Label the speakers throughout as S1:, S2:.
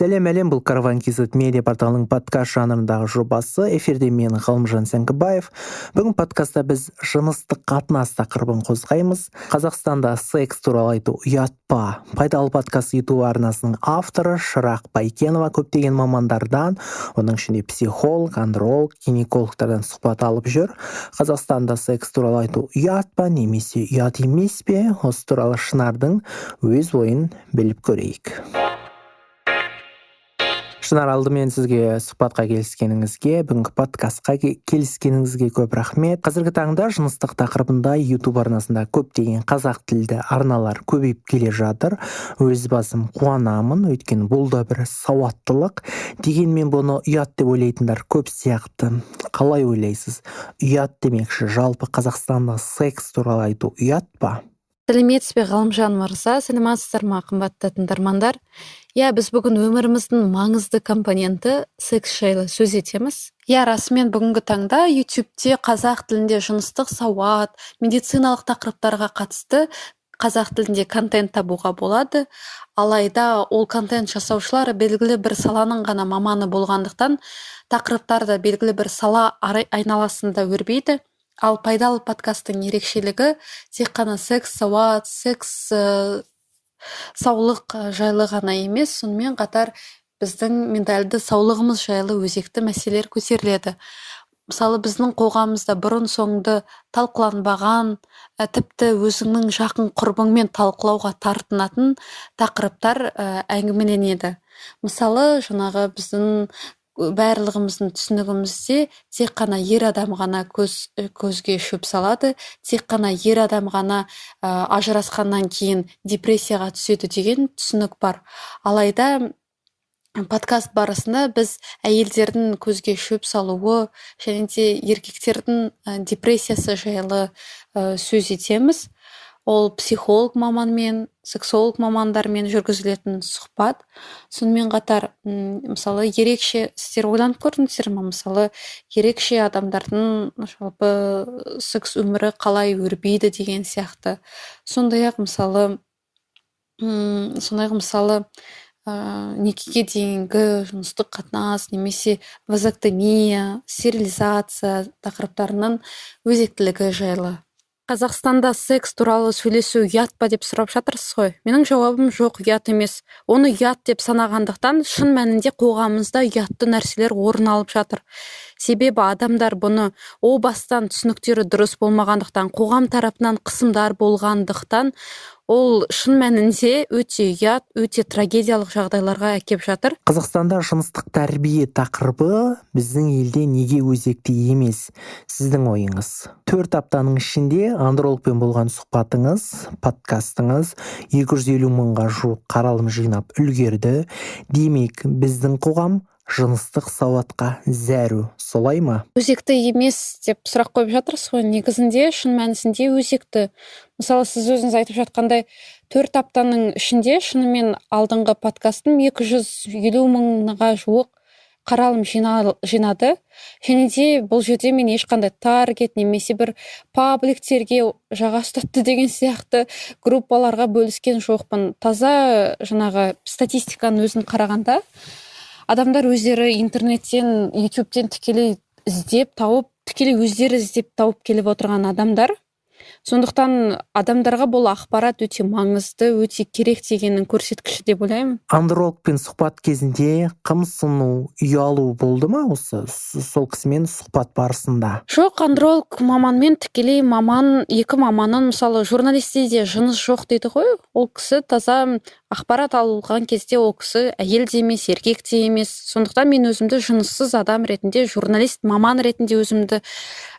S1: Сәлем, әлем! Бұл Караван KZ медиа порталының подкаст жанрындағы жобасы. Эфирде мен, Ғалымжан Сәңкібаев. Бүгін подкастта біз жыныстық қатынас тақырыбын қозғаймыз. Қазақстанда секс туралы айту ұят па? Пайдалы подкаст YouTube арнасының авторы Шырақ Байкенова көптеген мамандардан, оның ішінде психолог, андролог, гинекологтардан сұхбат алып жүр. Қазақстанда секс туралы айту ұят па немесе ұят емес пе? Осы туралы Шынардың өз ойын біліп көрейік. Шынар, алдымен сізге сұхбатқа келіскеніңізге, бүгінгі подкастқа келіскеніңізге көп рахмет. Қазіргі таңда жыныстық тақырыбында YouTube арнасында көптеген қазақ тілді арналар көбейіп келе жатыр. Өз басым қуанамын, өйткені бұл да бір сауаттылық. Дегенмен бұны ұят деп ойлайтындар көп сияқты. Қалай ойлайсыз? Ұят демекші, жалпы Қазақстанда секс туралы айту ұят па?
S2: Сәлеметсіз бе, Ғалымжан мырза! Сәлеметсіздер ма, қымбатты тыңдармандар! Иә, біз бүгін өміріміздің маңызды компоненті секс жайлы сөз етеміз. Иә, расымен, бүгінгі таңда Ютубте қазақ тілінде жыныстық сауат, медициналық тақырыптарға қатысты қазақ тілінде контент табуға болады. Алайда ол контент жасаушылар белгілі бір саланың ғана маманы болғандықтан, тақырыптар да белгілі бір сала айналасында өрбиді. Ал пайдалы подкасттың ерекшелігі тек қана секс сауат, секс саулық жайлы ғана емес, сонымен қатар біздің ментальды саулығымыз жайлы өзекті мәселелер көтеріледі. Мысалы, біздің қоғамымызда бұрын соңды талқыланбаған, тіпті өзіңнің жақын құрбыңмен талқылауға тартынатын тақырыптар әңгімеленеді. Мысалы, жаңағы біздің барлығымыздың түсінігімізде тек қана ер адам ғана көзге шөп салады, тек қана ер адам ғана ажырасқаннан кейін депрессияға түседі деген түсінік бар. Алайда подкаст барысында біз әйелдердің көзге шөп салуы және де еркектердің депрессиясы жайлы сөз етеміз. Ол психолог маманмен, сексолог мамандармен жүргізілетін сұхбат. Сонымен қатар, мысалы, ерекше, сіздер ойланып көрдіңіздер ма, мысалы, ерекше адамдардың жалпы секс өмірі қалай өрбиді деген сияқты. Сондай-ақ, мысалы, некеге дейінгі жыныстық қатынас немесе вазэктомия, стерилизация тақырыптарының өзектілігі жайлы. Қазақстанда секс туралы сөйлесу ұят па деп сұрап жатырсыз ғой. Менің жауабым: жоқ, ұят емес. Оны ұят деп санағандықтан, шын мәнінде қоғамымызда ұятты нәрселер орын алып жатыр. Себебі адамдар бұны о бастан түсініктері дұрыс болмағандықтан, қоғам тарапынан қысымдар болғандықтан, ол шын мәнінде өте ұят, өте трагедиялық жағдайларға әкеп жатыр.
S1: Қазақстанда жыныстық тәрбие тақырыбы біздің елде неге өзекті емес, сіздің ойыңыз? 4 аптаның ішінде андрологпен болған сұхбатыңыз, подкастыңыз 250 мыңға жуық қаралым жинап үлгерді. Демек, біздің қоғам жыныстық сауатқа зәру, солай ма?
S2: Өзекті емес деп сұрақ қойып жатырсыз ғой. Негізінде, шын мәнісінде өзекті. Мысалы, сіз өзіңіз айтып жатқандай, 4 аптаның ішінде шынымен алдыңғы подкастым 250 мыңға жуық қаралым жинады. Және де бұл жерде мен ешқандай таргет немесе бір пабликтерге жаға ұстатты деген сияқты группаларға бөліскен жоқпын. Таза жаңағы статистиканың өзін қарағанда, адамдар өздері интернеттен, Ютубтен тікелей іздеп тауып, тікелей өздері іздеп тауып келіп отырған адамдар. Сондықтан адамдарға бұл ақпарат өте маңызды, өте керек дегеннің көрсеткіші деп ойлаймын.
S1: Андрологпен сұхбат кезінде қымсыну, ұялу болды ма осы сол кісімен сұхбат барысында?
S2: Жоқ, андролог маманмен тікелей маман, екі маманның, мысалы, журналистте де жыныс жоқ дейді ғой. Ол кісі таза ақпарат алған кезде ол кісі әйел де емес, еркек те емес. Сондықтан мен өзімді жыныссыз адам ретінде, журналист маман ретінде өзімді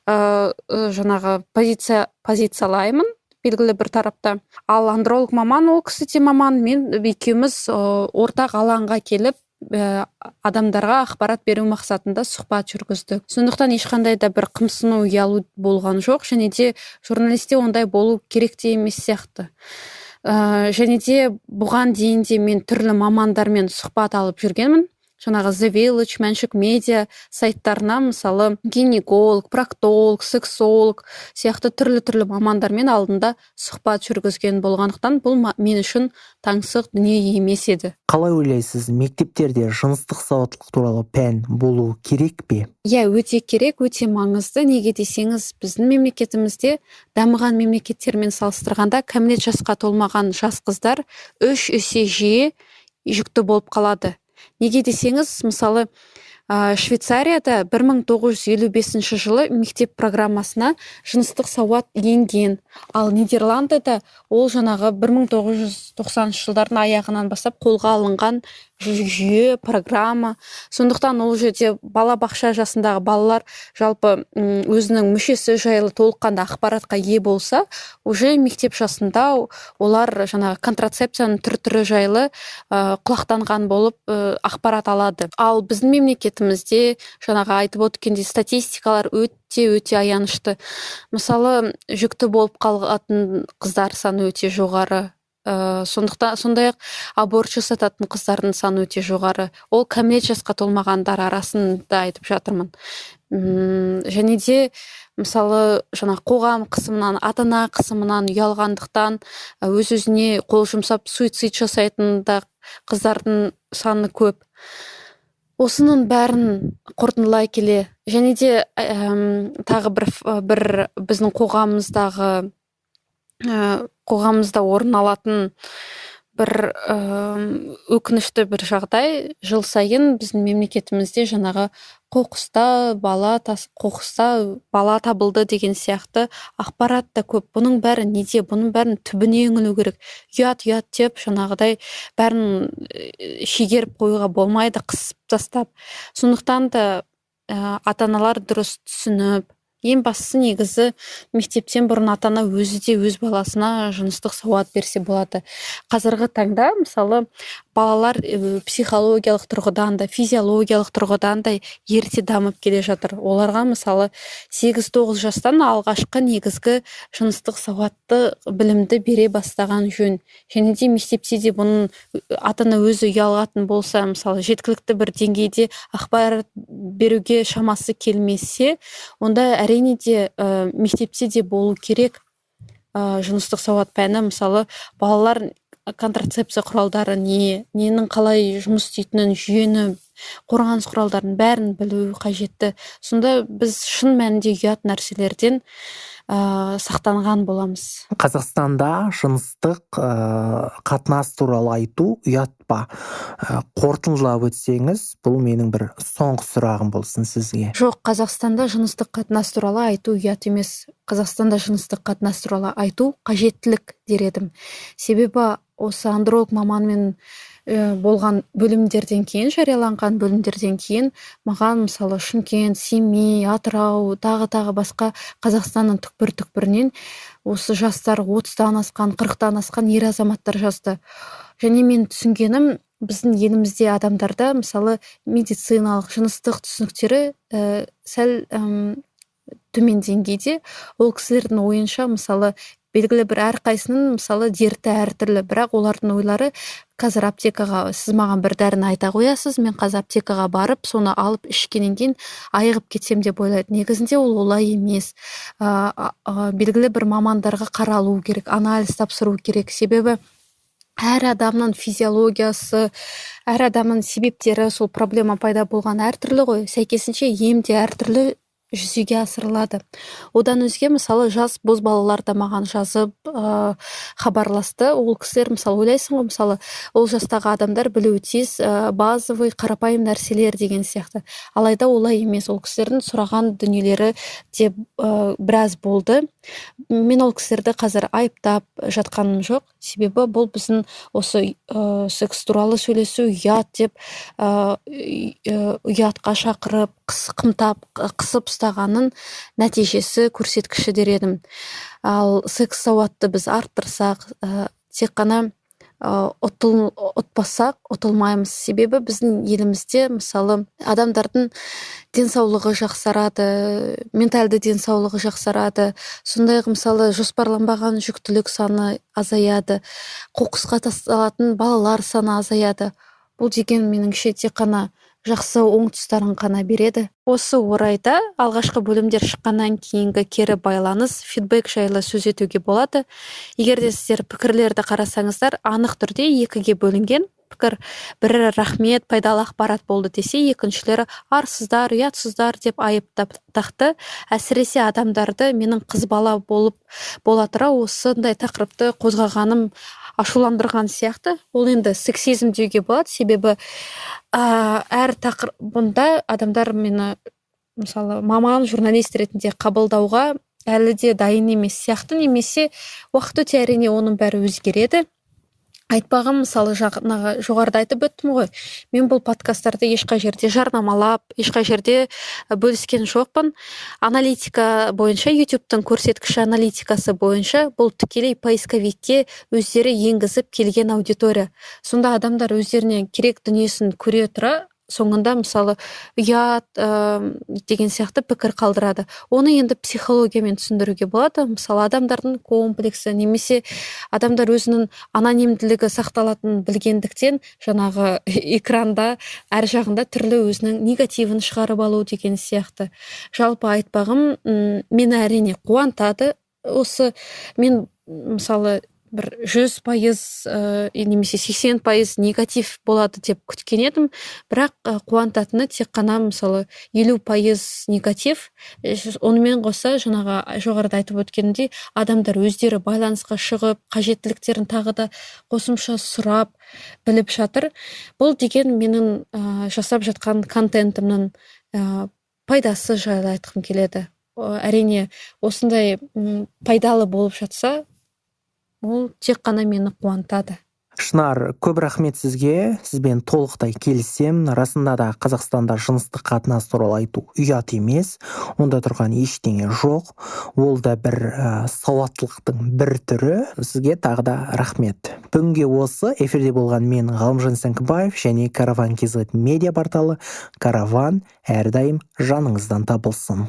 S2: жаңағы позициялаймын белгілі бір тарапта. Ал андролог маман, ол кісі де маман, мен екеуміз ортақ алаңға келіп, адамдарға ақпарат беру мақсатында сұхбат жүргіздік. Сондықтан ешқандай да бір қымсыну, ұялу болған жоқ. Және де журналистте ондай болу керек те емес сияқты. Және де бұған дейін де мен түрлі мамандармен сұхбат алып жүргенмін. Жаңағы The Village, Мәншүк Медиа сайттарына, мысалы, гинеколог, проктолог, сексолог сияқты түрлі-түрлі мамандармен алдында сұхбат жүргізген болғандықтан, бұл мен үшін таңсық дүние емес еді.
S1: Қалай ойлайсыз, мектептерде жыныстық сауаттылық туралы пән болу керек пе?
S2: Иә, өте керек, өте маңызды. Неге десеңіз, біздің мемлекетімізде дамыған мемлекеттермен салыстырғанда кәмелет жасқа толмаған жас қыздар 3 есе жиі жүкті болып қалады. Неге десеңіз, мысалы, Швейцарияда 1955 жылы мектеп программасына жыныстық сауат енген, ал Нидерландыда ол жаңағы 1990 жылдардың аяғынан бастап қолға алынған жүйе, программа. Сондықтан ол жерде балабақша жасындағы балалар жалпы өзінің мүшесі жайлы толыққанды ақпаратқа ие болса, уже мектеп жасында олар жаңағы контрацепцияның түр-түрі жайлы құлақтанған болып ақпарат алады. Ал біздің мемлекетімізде жаңағы айтып өткендей статистикалар өте аянышты. Мысалы, жүкті болып қалатын қыздар саны өте жоғары. Сондықтан сондай-ақ аборт жасататын қыздардың саны өте жоғары. Ол кәмелет жасқа толмағандар арасында айтып жатырмын. Және де мысалы жаңа қоғам қысымынан, ата-ана қысымынан ұялғандықтан өз-өзіне қол жұмсап суицид жасайтын да қыздардың саны көп. Осының бәрін қорытындылай келе, және де тағы бір біздің қоғамымызда орын алатын бір өкінішті бір жағдай, жыл сайын біздің мемлекетімізде жаңағы қоқыста бала табылды деген сияқты ақпарат та көп. Бұның бәрі неде? Бұның бәрін түбіне үңілу керек. Ұят, ұят деп жаңағыдай бәрін шегеріп қоюға болмайды, қысып тастап. Сондықтан да ата-аналар дұрыс түсініп, ең бастысы негізі мектептен бұрын ата-ана өзі де өз баласына жыныстық сауат берсе болады. Қазіргі таңда мысалы балалар психологиялық тұрғыдан да, физиологиялық тұрғыдан да ерте дамып келе жатыр. Оларға мысалы 8-9 жастан алғашқы негізгі жыныстық сауатты білімді бере бастаған жөн. Және де мектепте де бұның ата-ана өзі ұялатын болса, мысалы жеткілікті бір деңгейде ақпарат беруге шамасы келмесе, онда әрине де мектепте де болу керек жыныстық сауат пәні. Мысалы, балалар контрацепция құралдары не, ненің қалай жұмыс істейтінін, жүйені, қорғаныс құралдарын бәрін білу қажетті. Сонда біз шын мәнінде ұят нәрселерден сақтанған боламыз.
S1: Қазақстанда жыныстық қатынас туралы айту ұят па? Қорытындылап өтсеңіз, бұл менің бір соңғы сұрағым болсын сізге.
S2: Жоқ, Қазақстанда жыныстық қатынас туралы айту ұят емес. Қазақстанда жыныстық қатынас туралы айту қажеттілік дер едім. Себебі осы андролог маманмен болған бөлімдерден кейін, жарияланған бөлімдерден кейін маған мысалы Шымкент, Семей, Атырау, тағы басқа Қазақстанның түкпір-түкпірінен осы жастар 30-тан асқан, 40-тан асқан ер азаматтар жазды. Және мен түсінгенім, біздің елімізде адамдарда мысалы медициналық, жыныстық түсініктері сәл төмен деңгейде. Ол кісілердің ойынша мысалы белгілі бір әрқайсының мысалы дерті әртүрлі, бірақ олардың ойлары қазір аптекаға сіз маған бір дәріні айта қоясыз, мен қазір аптекаға барып соны алып ішкеннен кейін айығып кетсем деп ойлайды. Негізінде ол олай емес. Белгілі бір мамандарға қаралу керек, анализ тапсыру керек. Себебі әр адамның физиологиясы, әр адамның себептері, сол проблема пайда болған әртүрлі ғой. Сәйкесінше ем де әртүрлі жүзеге асырылады. Одан өзге мысалы жас бозбалалар да маған жазып хабарласты. Ол кісілер мысалы ойлайсың ғой, мысалы ол жастағы адамдар білуі тиіс базовый қарапайым нәрселер деген сияқты. Алайда олай емес. Ол кісілердің сұраған дүниелері де біраз болды. Мен ол кісілерді қазір айыптап жатқаным жоқ. Себебі бұл біздің осы секс туралы сөйлесу ұят деп ұятқа шақырып, қымтап, қысып ұстағанның нәтижесі, көрсеткіші дер едім. Ал секс сауатты біз арттырсақ, тек қана ұтпасақ, ұтылмаймыз. Себебі біздің елімізде мысалы адамдардың денсаулығы жақсарады, ментальды денсаулығы жақсарады. Сондай-ақ мысалы жоспарланбаған жүктілік саны азаяды, қоқысқа тасталатын балалар саны азаяды. Бұл деген меніңше тек қана Жақсы, оң тұстарын ғана береді. Осы орайда алғашқы бөлімдер шыққаннан кейінгі кері байланыс, фидбэк жайлы сөз етуге болады. Егер де сіздер пікірлерді қарасаңыздар, анық түрде екіге бөлінген пікір: бірі «Рахмет, пайдалы ақпарат болды» десе, екіншілері «Арсыздар, ұятсыздар» деп айыптап тақты. Әсіресе адамдарды менің қыз бала болып бола тұра осындай тақырыпты қозғағаным ашуландырған сияқты. Ол енді сексизм деуге болады, себебі әр тақырып бұнда адамдар мені, мысалы, маман журналист ретінде қабылдауға әлі де дайын емес сияқты, немесе уақыт өте, әрине, оның бәрі өзгереді. Айтпағым, мысалы, жаңағы жоғарыда айтып өттім ғой, мен бұл подкасттарды ешқай жерде жарнамалап, ешқай жерде бөліскен жоқпын. Аналитика бойынша, Ютубтың көрсеткіші аналитикасы бойынша, бұл тікелей поисковикке өздері енгізіп келген аудитория. Сонда адамдар өздеріне керек дүниесін көре тұра, соңында, мысалы, ұят деген сияқты пікір қалдырады. Оны енді психологиямен түсіндіруге болады, мысалы, адамдардың комплексі немесе адамдар өзінің анонимділігі сақталатынын білгендіктен, жаңағы экранда әр жағында түрлі өзінің негативін шығарып алу деген сияқты. Жалпы айтпағым, мені, әрине, қуантады осы. Мен, мысалы, бір 100% немесе 80% негатив болады деп күткен едім, бірақ қуантатыны тек қана, мысалы, 50% негатив. Онымен қоса, жаңағы жоғарыда айтып өткенімдей, адамдар өздері байланысқа шығып, қажеттіліктерін тағы да қосымша сұрап біліп жатыр. Бұл деген менің жасап жатқан контентімнің пайдасы жайлы айтқым келеді. Әрине, осындай пайдалы болып жатса, ол тек қана мені қуантады.
S1: Шынар, көп рахмет сізге. Сізбен толықтай келісемін. Расында да, Қазақстанда жыныстық қатынас туралы айту ұят емес, онда тұрған ештеңе жоқ, ол да бір сауаттылықтың бір түрі. Сізге тағы да рахмет. Бүгінге осы. Эфирде болған мен, Ғалымжан Сәңкібаев, және Караван kz медиа порталы. Караван әрдайым жаныңыздан табылсын.